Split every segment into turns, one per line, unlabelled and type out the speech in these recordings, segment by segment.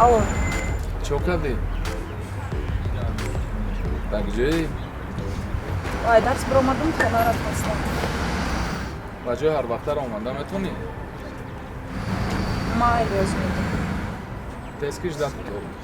Алло.
Чо кардӣ? Дар куҷоӣ?
Ай, дарс биромадам, хона рафтастам.
Ба ҷои ҳарвақтара омада метавонӣ?
Майли, ёз медам.
Тез ки ждать дорам.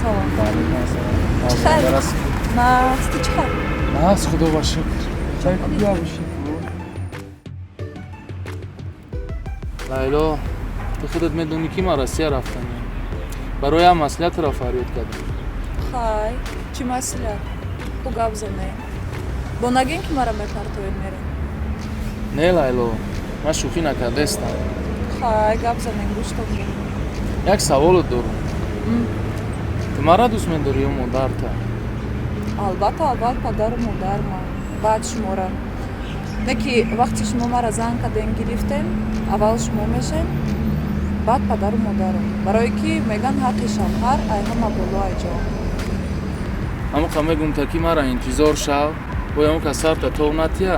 Салом. Чӣ хел? Нағз, ту чӣ хел?
Нағз, худо ба шукр. Лайло, ту худат медонӣ, ки ман Россия рафтанем. Барои ҳам маслиҳатро фарёд кардам.
Хай, чӣ маслиҳат? Ӯ гап занем. Бо нагин, ки мара мепартоед, мерем.
Не, Лайло, ман шӯхӣ накардаистам.
Хай, гап занем, гӯштон.
Як саволот дорам. Ту мара дӯст медорӣ ё модарта?
Албатта, аввал падару модарма, баъд шумора. Не ки вақте шумо мара зан кардем, гирифтем, аввал шумо мешем, баъд падару модарам. Барое ки меган, ҳаққи шавҳар ай ҳама боло ай ҷон.
Ҳамоқа мегум, та ки мара интизор шав, боя он кас сарта тов натия.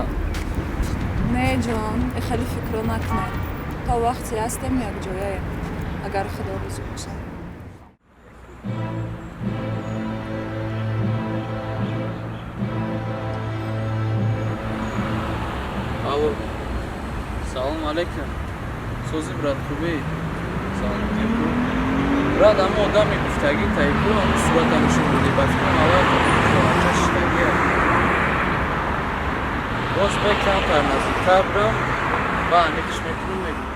Не, ҷон, хеле фикрро накунед. То вақте ҳастем, якҷояем, агар худо розӣ бошад.
Алло. Салом алейкум. Сози, брат, хубӣ? Саломатӣ, хуб. Брат, ҳама одами гуфтагӣ тайку, ҳамун сурата нишон додӣ, ба фикрам аввал шиштагия. Боз бе камтар наздиктар бирам, ба аниқиш мекунам, мегӯям.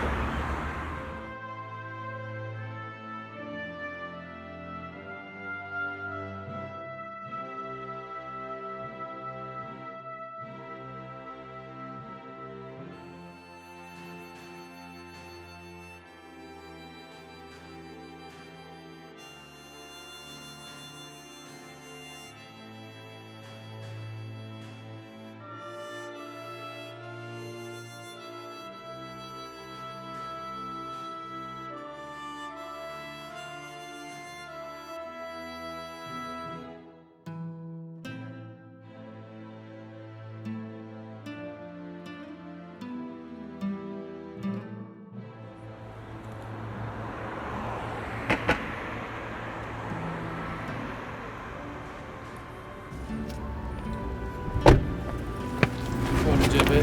Ҷебе.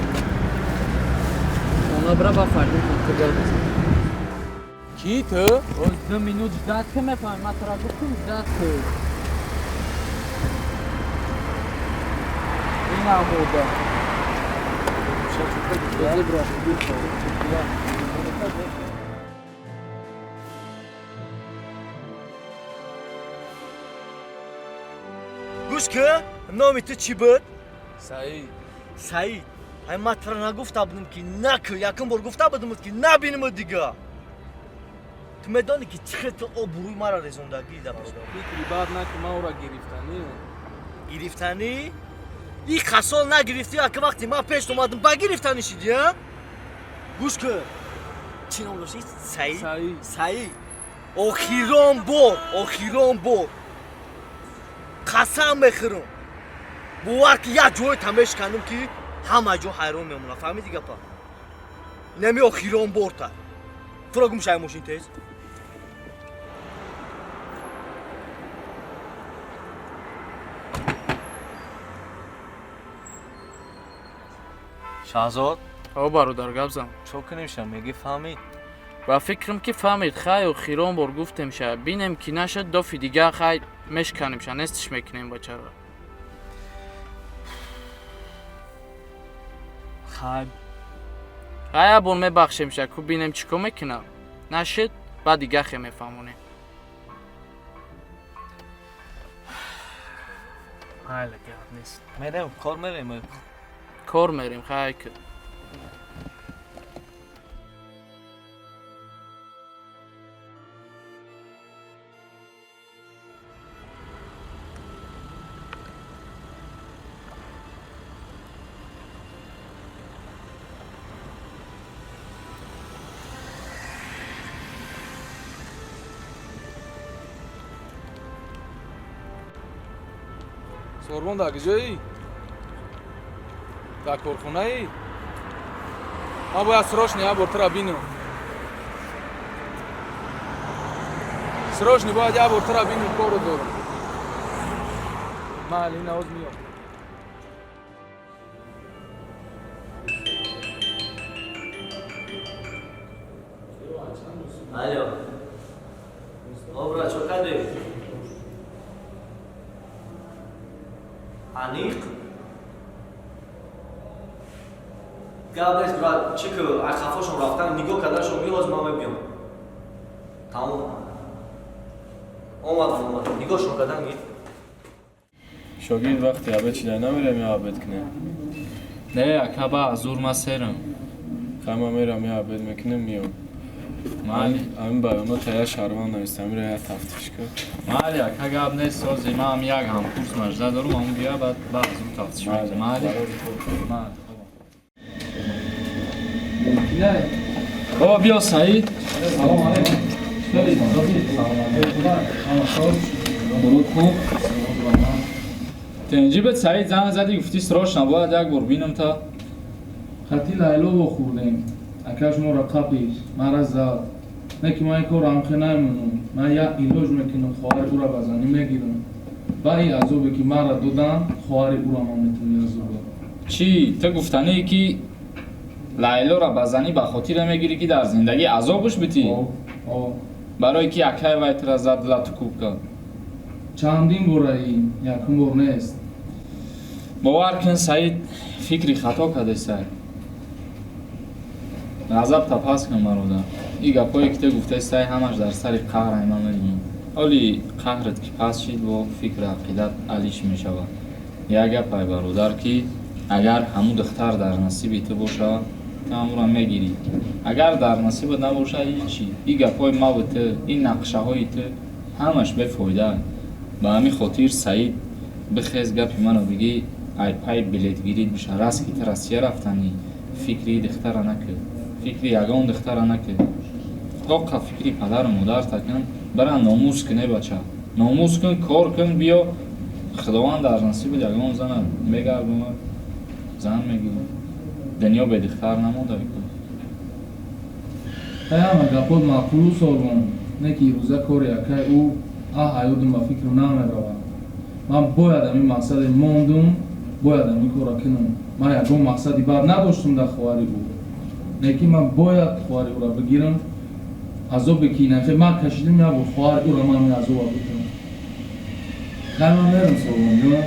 Хона бира, ба Фардин ту гап бизан.
Кӣ ту?
Боз 2 минут ждать ки, мефаҳмӣ, ман тура гуфтум, ждать ки. Ин амода. Сози, брат, хубӣ?
Гӯш ки, номи ту чӣ буд?
Саид.
Саид, ай ман тура нагуфта будам, ки накӯ? Якум бор гуфта будам, ки набинаму дига. Ту медонӣ, ки чӣ хел ту обрӯи мара резондагӣ да?
Фикри бад накун, ман ӯра гирифтанӣ.
Гирифтанӣ? И қасол нагирифтӣ, ака вақте ман пеш омадам, ба гирифтанӣ шидӣ, а? Гӯш ки, чӣ ном дошти? Саид?
Саид.
Саид, охирон бор, охирон бор қасам мехӯрам, бовар ки як ҷое мешканам, ки ҳама ҷо ҳайрон мемонад. Фаҳмиди гапа? Инами охирон борта. Туро гум шай, мошин, тез. Шаҳзод.
О, бародар, гап зан.
Чо кунем ша, меги, фаҳмид?
Ба фикрам, ки фаҳмид. Хай, охирон бор гуфтем ша, бинем, ки нашад, дофи дига хай мешканем ша, нестиш мекунем бачаро.
Хай.
Хай, як бор мебахшем ша, ку бинем чӣ кор мекунам. Нашид, баъд дига хе мефаҳмонем. Майли, гап нест.
Мерем, кор мерем.
Кор мерем, хай ки.
Сорбон дар куҷоӣ? Дар корхонаӣ? Ман бояд срочно як бор тура бинам. Срочно бояд як бор тура бинам, кору дорам. Майли, ина ҳоз меём.
Алло. О, брат, чо кардӣ? Аниқ? Гап нест, брат, чӣ ки ай хафошон рафтан, нигоҳ карданшон меоз, ман мебиём. Тамом. Омадам, омадам. Нигоҳшон кардан гир.
Шогирд, вақти обед шида, намерем я обед кунем?
Не, ака, ба зур ма серам.
Хай, ман мерам я обед мекунем, миём.
Майли.
Ҳамин баёнот я шаҳрванд нависта, амира я тафтиш кун.
Майли, ака, гап нест, сози ман як ҳамкурс мажда дорум, ҳамун бия, баъд ба зур тафтиш мекунем. Майли. Майли. Бобо, биё, Саид. Салом алейкум. Буруд хуб. Тенҷибет, Саид, занг задӣ, гуфтӣ срочно бояд як бор бинам та.
Хати Лайло вохӯрдем. Акаш моро қапид, мара зад. Не ки ман ин корро ҳамхе намемонам. Ман як илоҷ мекунам, хоҳари ӯро ба занӣ мегирам. Ба ин азобе ки маро доданд, хоҳари ӯро ман метавонӣ азоб дод.
Чӣ, ту гуфтанӣ ки Лайлоро ба занӣ ба хотире мегирӣ, ки дар зиндагӣ азобш битӣ?
О.
Барое ки акай вай тура зад, лату кӯб кард.
Чандин бора, ин якум бор нест.
Бовар кун, Саид, фикри хато кардӣ, Саид. Ғазабта пас кун, бародар. Ин гапҳое ки ту гуфтаи, Саид, ҳамаш дар сари қаҳрай, ман медонам. Ҳоли қаҳрат ки пас шид, бо фикру ақидат алиш мешавад. Як гапай, бародар, ки агар ҳамун духтар дар насиби ту бошад, ту ҳамонро мегирӣ. Агар дар насибат набошад, ҳичи. Ин гапҳои маву ту, ин нақшаҳои ту ҳамаш бефоида. Ба ҳамин хотир, Саид, бихез, гапи маро бигӣ, ай пай билетгирӣ биша. Раст ки ту Россия рафтанӣ, фикри духтара накун, фикри ягон духтара накун, тоқа фикри падару модарта кун. Бира, номус кун, э бача, номус кун, кор кун, биё, Худованд дар насибат ягон зана мегардонад, зан мегирӣ. Дунё бе духтар намонда.
Ҳай, ҳама гапот маъқулу, Сорбон, не ки ирӯза кори акай ӯ аҳ ҳаётум ба фикру намеравад. Ман бояд ҳамин мақсаде мондум, бояд ҳамин корро кунам. Ман ягон мақсади бад надоштум дар хоҳари ӯ, не ки ман бояд хоҳари ӯро бигирам. Азобе ки инахе ман кашидим, як бор хоҳари ӯро ман ҳамин азоба бикунам. Хай, ман мерам, Сорбонҷон.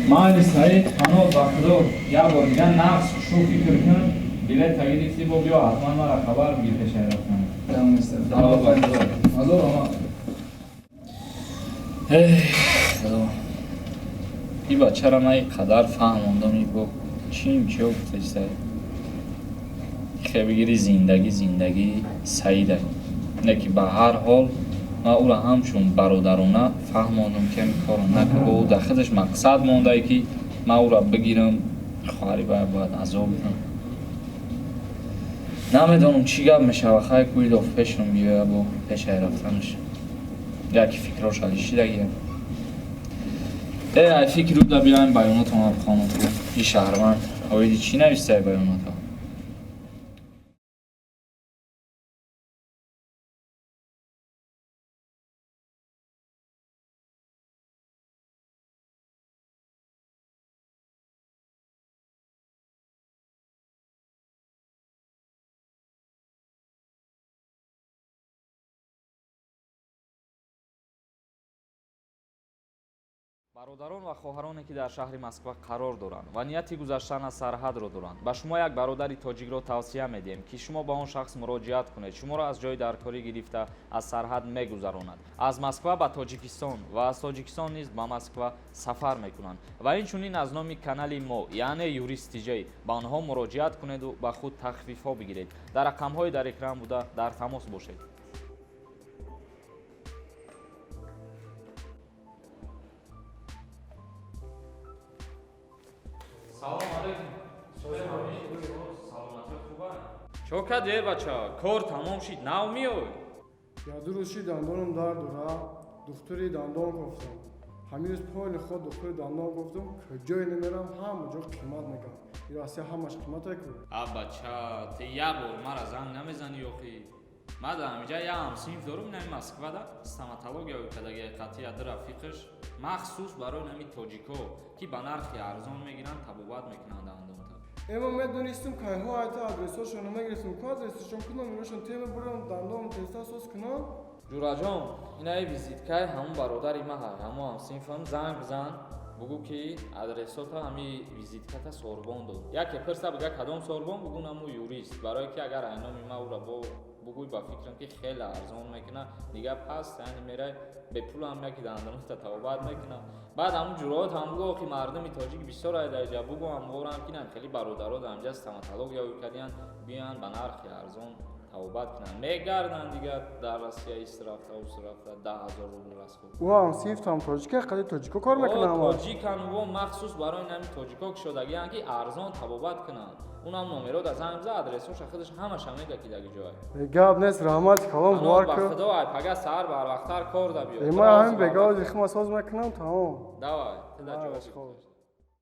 Майли, Саид, паноҳ ба Худо. Як бор дига нағз шу фикр кун, билета гирифтӣ, бо биё, ҳатман мара хабар бигир пешаи рафтан. Паноҳ ба Худо.
Азор омад.
Эй Худо, и бачара ман ин қадар фаҳмондам, и бо чим чиё гуфтаи, Саид, хе бигири, зиндагӣ зиндагии Саида. Не ки ба ҳар ҳол ман ӯро ҳамчун бародарона фаҳмондам, ки ҳамин корро накун. Бо ӯ дар худаш мақсад мондае, ки ман ӯро бигирам, хоҳари вай бояд азоб бидам. Намедонам, чӣ гап мешава. Хай, кӯилов пешам биёя, бо пешаи рафтанаш яки фикрош алишидагия. Э, ай фикри ӯ да биёем, баёнотама бихонам. Ту и шаҳрванд оиди чӣ навистаи баёнота? Бародарон ва хоҳароне, ки дар шаҳри Москва қарор доранд ва нияти гузаштан аз сарҳадро доранд, ба шумо як бародари тоҷикро тавсия медиҳем, ки шумо ба он шахс муроҷиат кунед. Шуморо аз ҷои даркорӣ гирифта, аз сарҳад мегузаронад. Аз Москва ба Тоҷикистон ва аз Тоҷикистон низ ба Москва сафар мекунанд. Ва инчунин аз номи канали мо, яъне Юрист Тиҷай, ба онҳо муроҷиат кунеду ба худ тахфифҳо бигиред. Дар рақамҳои дар экран буда дар тамос бошед. Салом алейкум. Саломатӣ хуба? Чо кардӣ, э бача? Кор тамом шид, нав меой?
Я ду рӯз шид, дандонам дард дора, духтури дандон кофтам. Ҳамин рӯз поли худ духтури дандон гуфтум, куҷое намерам, ҳама ҷо қимат мегам. И Россия ҳамаш қимате ку.
А бача, ты як бор мара занг намезанӣ охи? Ма дар ҳамиҷа як ҳамсинф дорум, инами Москвада стоматология кадагиа қатъи ду рафиқаш, махсус барои нами тоҷико, ки ба нархи арзон мегиранд, табобат мекунанд дандонта.
Э, ма медонистум, кайҳо айта адресҳошонро мегирифтум ку, адресашон ку, номерошон тема бурам, дандон теста соз кунам.
Ҷураҷон, инаи визиткаи ҳамун бародари ма ҳай, ҳамун ҳамсинфам. Занг бизан, бугӯ, ки адресота ҳами визитката Сорбон дод. Яке пирса, бига кадом Сорбон, бугӯ наму юрист, барое ки агар айноми ма ӯра бо бугӯй, ба фикрам, ки хеле арзон мекуна. Дига пас яъне мерай, бепулам яки дандонота табобат мекуна. Баъд ҳамун ҷуроот ҳам бугӯ, охи мардуми тоҷик бисёр ай дар иҷа. Бугӯ ҳамворам, ки нам хеле бародаро дар ҳамҷа стоматология кардиян, биёянд, ба нархи арзон табобат кунанд. Мегарданд дигар дар Россия истирафта устирафта 10 000 рубл расход.
Ӯ ҳамсинфтам тоҷика, қади тоҷико кор мекунам.
Тоҷикан во, махсус барои нами тоҷико кушодагиянд, ки арзон табобат кунанд. Унам номеро да занг биза, адресоша худаш ҳамаша мега, ки даги ҷой.
Гап нест, раҳмати калон, бовар
ба
ку.
Худо, ай пага саҳар барвақттар кор да биё.
Ма ҳамин бегаози хима соз мекунам, тамом.
Давай, ту да.
Майлаш,
ҷо.
хоб.